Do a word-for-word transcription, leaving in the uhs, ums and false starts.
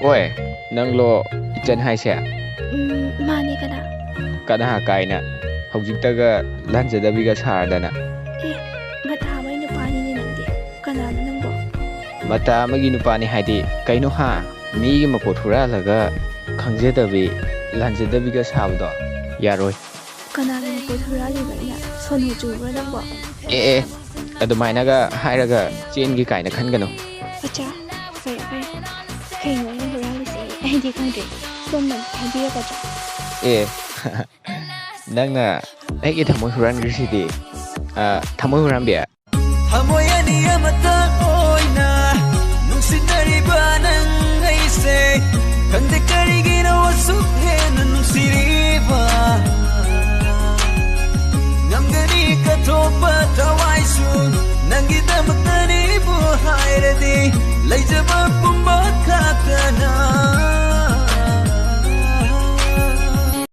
ꯍꯣꯏ, ꯅꯪꯂꯣ ꯏꯆꯟ ꯍꯥꯏꯁꯦ? ꯎꯝ, ꯃꯥꯅꯦ꯫ ꯀꯅꯥ? ꯀꯅꯥ ꯀꯥꯏꯅ ꯍꯧꯖꯤꯛꯇꯒ ꯂꯥꯟꯖꯗꯕꯤꯒ ꯁꯥꯔꯗꯅ? ꯑꯦ, ꯃꯇꯥ ꯑꯃꯒꯤ ꯅꯨꯄꯥꯅꯤꯅꯦ ꯅꯪꯗꯤ꯫ ꯀꯅꯥꯅꯣ ꯅꯪꯕꯣ? ꯃꯇꯥ ꯑꯃꯒꯤ ꯅꯨꯄꯥꯅꯤ ꯍꯥꯏꯗꯤ ꯀꯩꯅꯣ ꯍꯥ? ꯃꯤꯒꯤ ꯃꯄꯣꯠ ꯍꯨꯔꯥꯜꯂꯒ ꯈꯪꯖꯗꯕꯤ, ꯂꯥꯟꯖꯗꯕꯤꯒ ꯁꯥꯕꯗꯣ ꯌꯥꯔꯣꯏ꯫ ꯀꯅꯥꯒꯤ ꯃꯄꯣꯠ ꯍꯨꯔꯥꯜꯂꯤꯕ ꯑꯩꯅ? ꯁꯣꯅꯣ ꯆꯨꯕ꯭ꯔꯣ ꯅꯪꯕꯣ? ꯑꯦ ꯑꯦ, ꯑꯗꯨꯃꯥꯏꯅꯒ ꯍꯥꯏꯔꯒ ꯆꯦꯟꯒꯤ ꯀꯥꯏꯅ ꯈꯟꯒꯅꯨ꯫ ꯑꯆꯥ, ꯐꯔꯦ ꯐꯔꯦ꯫ ꯀꯩꯅꯣ ꯑꯩꯅ ꯍꯨꯔꯥꯜꯂꯤꯁꯦ? ꯑꯩꯗꯤ ꯈꯪꯗ꯭ꯔꯦ꯫ ꯁꯣꯝꯅ ꯍꯥꯏꯕꯤꯔꯛꯀꯗ꯭ꯔꯣ? ꯑꯦ, ꯅꯪꯅ ꯑꯩꯒꯤ ꯊꯃꯣꯏ ꯍꯨꯔꯥꯟꯈ꯭ꯔꯤꯁꯤꯗꯤ꯫ ꯑ, ꯊꯃꯣꯏ ꯍꯨꯔꯥꯟꯕꯤ꯫ ꯊꯃꯣꯏ ꯑꯅꯤ ꯑꯃꯇ ꯑꯣꯏꯅ ꯅꯨꯡꯁꯤꯅꯔꯤꯕ ꯅꯪ ꯑꯩꯁꯦ, ꯈꯪꯗꯦ ꯀꯔꯤꯒꯤꯅꯣ ꯑꯁꯨꯛ ꯍꯦꯟꯅ ꯅꯨꯡꯁꯤꯔꯤꯕ꯫ ꯉꯝꯒꯅꯤ ꯀꯠꯊꯣꯛꯄ ꯊꯋꯥꯏꯁꯨ ꯅꯪꯒꯤꯗꯃꯛꯇꯅꯤꯕꯨ ꯍꯥꯏꯔꯗꯤ, ꯂꯩꯖꯕ ꯄꯨꯝꯕ